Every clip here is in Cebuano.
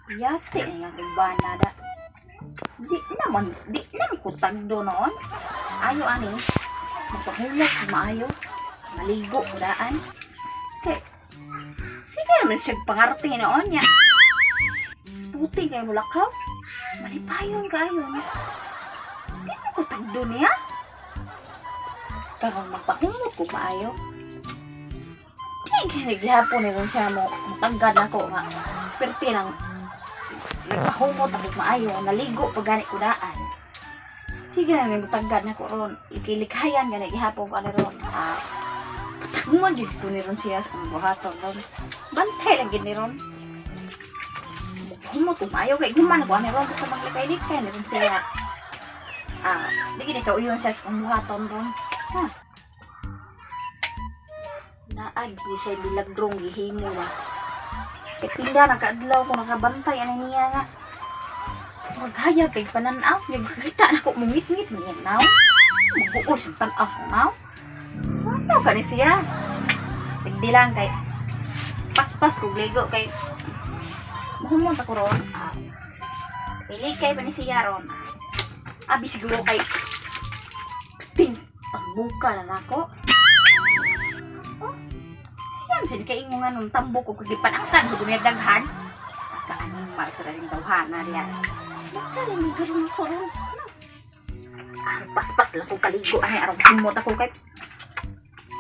Yate na nga bana da. Di naman, di naman ko tagdo noon. Ayo ani, magpahulak maayo. Maligo daan. Kay, sige naman siya pangarte noon niya. Sputi kay mulakaw. Malipayon kaayo niya. Di mo ko tagdo niya. Karon magpahumot ko maayo. Di gani gihapon ni siya mo mutagad nako nga. Perti lang nagpahumot ako maayo, naligo pa gani ko daan. Di gani mutagad nako ron. Likilikayan gani gihapon ko ani ron. Ah, patagmo jud ko ni ron siya sa akong buhaton ron. Bantay lang gid ni ron. Humot ko maayo kay guman ko ani ron basta maglikay-likay ni ron siya. Ah, di gid ka uyon siya sa akong buhaton ron. Ha. Naag di siya bilagrong gihimo ba. Kay pinda nakaadlaw ko nakabantay ani niya nga. Maghayag kay pananaw, nagkita na ko mungit-ngit man yan naw. Magbuol sa tan-aw sa naw. Ano ka ni siya? Sige lang kay paspas kog ligo kay mahumot ako ron. Ah, pili kay pa ni siya ron. Abi siguro kay ting tambuka na nako. Oh, siya man kay ingo nga nung tambok ko kagipanangkan sa gumiyag daghan. Kaanimal sa rin tawhana diya. Magtari mo karon ko ron. Ano? Ah, paspas lang ko kaligo ani aron humot ako kay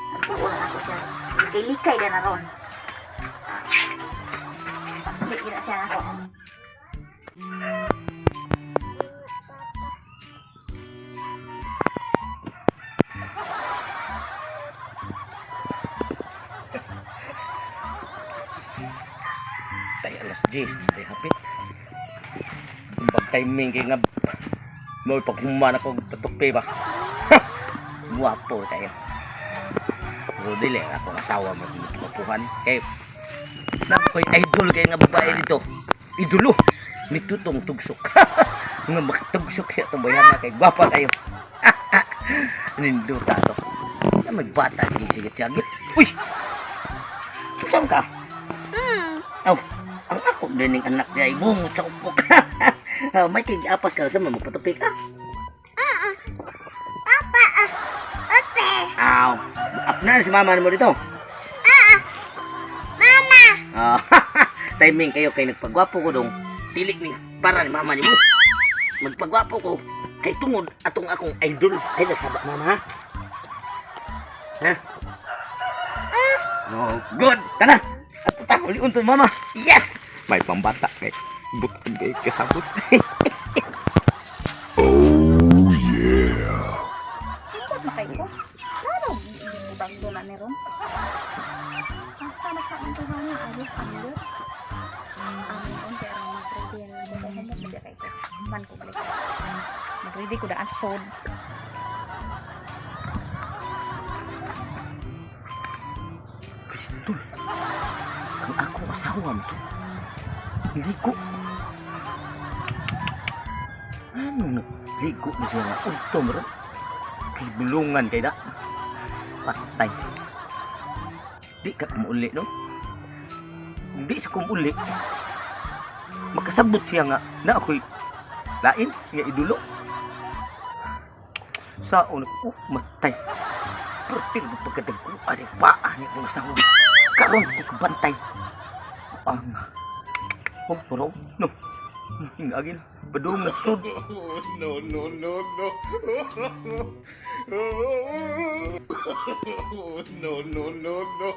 Nagtuon na ako siya. Likay-likay na na ron. Ah, sakli gina siya nako. Tay alas 10, tay hapit. Pag timing kay nga mo paghuman ako patupi ba. Guwapo tayo. Pero dili ako asawa mo mapuhan kay nakoy idol kay nga babae dito. Idolo nito tong tugsok. Nga makatugsok siya tong bayana kay gwapa kayo. Nindota to. Na may bata sige sige sige. Uy. Saan ka? Aw, ang ako din ning anak niya ay bungot sa upok. Ah, may kay apas ka sa magpatupi ka. Papa, ah, ope, Aw, up na si mama mo dito. mama, Ah, timing kayo kay nagpagwapo ko dong. Dili ni para ni mama nimo. Magpagwapo ko kay tungod atong akong idol. Ay nagsaba mama ha. Ha? Oh, good. Tara. Ato ta uliun to mama. Yes. May pambata kay butang kay kasabot. Himot na kay ko. Ano? Butang doon na ni ron. Asa na ka ang tawhana? Ayo, amlo. Amin ron, kaya ron mag-ready na lang ko. Humot na kay ko. Man ko balik. Mag-ready ko daan sa sod. Pistol. Ang ako asawa mo to. Ligo. Ano na? Ligo mo siya nga. Unto mo ron. Kay bulungan kay da. Patay. Di ka kumuli, no? Kung di siya kumuli, makasabot siya nga na ako'y lain nga idulo. Saon ko, matay. Pertil mo pagkadagko, ani paa ni akong asawa. Karon ko kabantay. Ang oh, pero no. Hingagin. Padung na sud. No, no, no, no. No, no, no, no.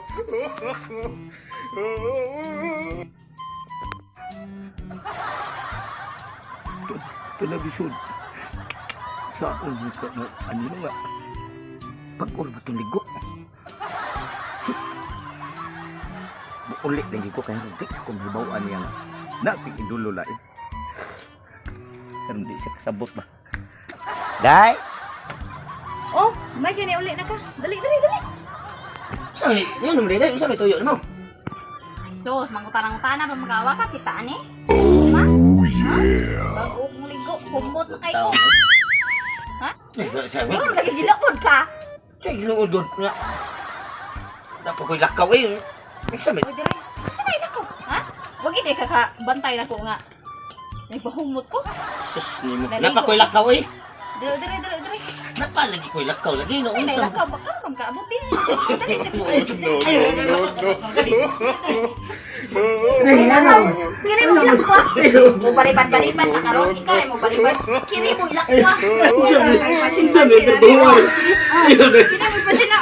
Ito lagi sud. Saon ka na ano nga. Pag-ul ba itong ligo? Sus. Ulit lagi ko kaya di sa kong hibawaan niya nga. Naping idulo lain. Pero di siya kasabot ba. Day! Oh, may kini uli na ka. Dali, dali, dali. Saan ni? Yan naman day. Saan may tuyo mo? Ay, sus, mangutanang-utana pa magawa ka, kita ani. Oh, yeah. Bago kong ligo, humot na kay ko. Ha? Meron lagi gilakod ka. Sa ginuod nga. Dapat ko'y lakaw eh. Sa may Uy, dali. Saan ay lakaw? Ha? Wag Lagi kay kakabantay na ko nga. May pahumot ko. Sus nimo. Naligo. Napa ko'y lakaw eh. Dire dire dire dire. Napa lagi ko'y lakaw lagi no Ay, may unsa. lakaw ba karon ka abot din. Dali, dali. No, no, no, no. Kiri mo lakwa. Mo baliban-baliban ka karon ikaw ay mo baliban. Kiri mo lakwa. Ay, pansin-pansin na niyo. Kiri mo pansin na.